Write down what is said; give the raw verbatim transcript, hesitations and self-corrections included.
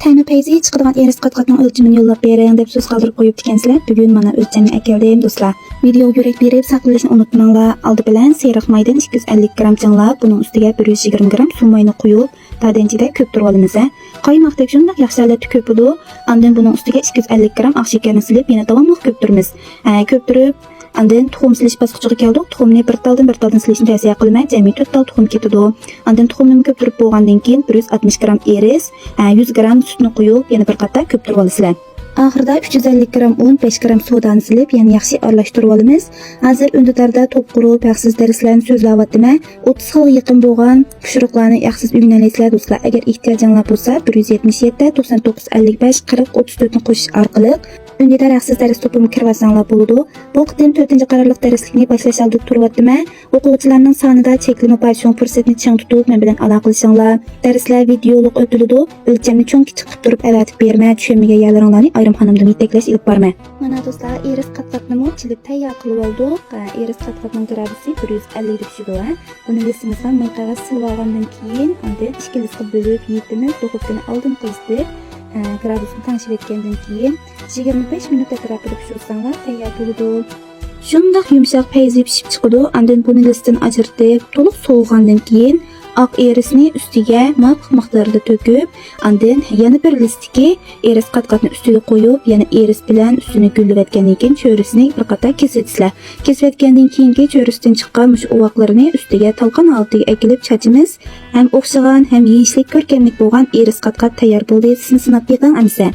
تەمى پەيزى چىقىدىغان ئېرىس قاتقاقنىڭ ئۆلچىمىنى يوللاپ بېرىڭ دەپ سۆز قالدۇرۇپ قويۇپتىكەنسىلەر. بۈگۈن مانا ئۆلچەمنى ئەكەلدىم دوستلار. ۋىدېئوغا يۈرەك بېرىپ ساقلىۋېلىشنى ئۇنتۇماڭلار. ئالدى بىلەن سېرىق مايدىن ئىككى يۈز ئەللىك گرام چىڭلاپ، بۇنىڭ ئۈستىگە بىر يۈز يىگىرمە گرام سۇ ماينى قۇيۇپ، تادىنچىدە كۆپتۈرۈۋالىمىز. قايماقتەك شۇنداق ياخشى ھالەتتە كۆپىدۇ. ئاندىن بۇنىڭ ئۈستىگە ئىككى يۈز ئەللىك گرام ئاق شېكەرنى سېلىپ، يەنە داۋاملىق كۆپتۈرىمىز. ھە، كۆپتۈرۈپ، ئاندىن تۇخۇم سېلىش باسقۇچىغا كەلدۇق. تۇخۇمنى بىر تالدىن بىر تالدىن سېلىشنى تەۋسىيە قىلىمەن. جەمئىي تۆت تال تۇخۇم كېتىدۇ. ئاندىن تۇخۇمنىمۇ كۆپتۈرۈپ بولغاندىن كېيىن، بىر يۈز ئاتمىش گرام ئېرىس، ھە، يۈز گرام سۈتنى قۇيۇپ، يەنە بىر قاتار كۆپتۈرۈۋالىسىلەر. ئاخىرىدا ئۈچ يۈز ئەللىك گرام ئۇن، بەش گرام سودانى سېلىپ، يەنە ياخشى ئارىلاشتۇرۇۋالىمىز. ھازىر ئۈندىداردا توپ قۇرۇپ، ھەقسىز دەرسلەرنى سۆزلەۋاتىمەن. ئوتتۇز خىلغا يېقىن بولغان پىشۇرۇقلارنى ھەقسىز ئۆگىنەلەيسىلەر دوستلار. ئەگەر ئېھتىياجىڭلار بولسا، بىر يۈز يەتمىش يەتتە، توقسان توققۇز، ئەللىك بەش، قىرىق، ئوتتۇز تۆتنى قوشۇش ئارقىلىق ئۈندىدار ھەقسىز دەرس توپىمىغا كىرىۋالساڭلار بولىدۇ. بۇ قېتىم تۆتىنچى قارارلىق دەرسلىكنى باشلاش ئالدىدا تۇرۇۋاتىمەن. ئوقۇغۇچىلارنىڭ سانىدا چەكلىمە بار، شۇڭا پۇرسەتنى چىڭ تۇتۇپ، مەن بىلەن ئالاقىلىشىڭلار. دەرسلەر ۋىدېئولۇق ئۆتۈلىدۇ. ئۆلچەمنى چوڭ-كىچىك قىلىپ تۇرۇپ ئەۋەتىپ بېرىمەن. چۈشەنمىگەن يەرلىرىڭلارنى ئايرىمخانامدىن يېتەكلەش ئېلىپ بارىمەن. مانا دوستلار، ئېرىس قاتقاقنىمۇ چېلىپ تەييار قىلىۋالدۇق. ئېرىس قاتقاقنىڭ گرادۇسى بىر يۈز ئەللىككە چۈشىدۇ. بۇنى لىستىمىزغا ماي قەغەز سېلىۋالغاندىن كېيىن، ئاندىن ئىككى لىستقا بۆلۈپ يېيىپتىمىز. دۇخوپكىنى ئالدىن قىزىتىپ، گرادۇسنى تەڭشىۋەتكەندىن كېيىن، يىگىرمە بەش مىنۇت ئەتراپىدا پىشۇرساڭلار تەييار بولىدۇ. شۇنداق يۇمشاق پەيزى پىشىپ چىقىدۇ. ئاندىن بۇنى لىستتىن ئاجرىتىپ، تولۇق سوۋۇغاندىن كېيىن، ئاق ئېرىسنى ئۈستىگە مۇۋاپىق مىقداردا تۆكۈپ، ئاندىن يەنە بىر لىستتىكى ئېرىس قاتقاقنى ئۈستىگە قويۇپ، يەنە ئېرىس بىلەن ئۈستىنى گۈللىۋەتكەندىن كېيىن، چۆرىسىنى بىر قاتار كېسىۋېتىسىلەر. كېسىۋەتكەندىن كېيىنكى چۆرىسىدىن چىققان مۇشۇ ئوۋاقلىرىنى ئۈستىگە تالقان ھالىتىگە ئەكېلىپ چاچىمىز. ھەم ئوخشىغان، ھەم يېيىشلىك، كۆركەملىك بولغان ئېرىس قاتقاق تەييار بولدى. سىزمۇ سىناپ بېقىڭ ئەمىسە.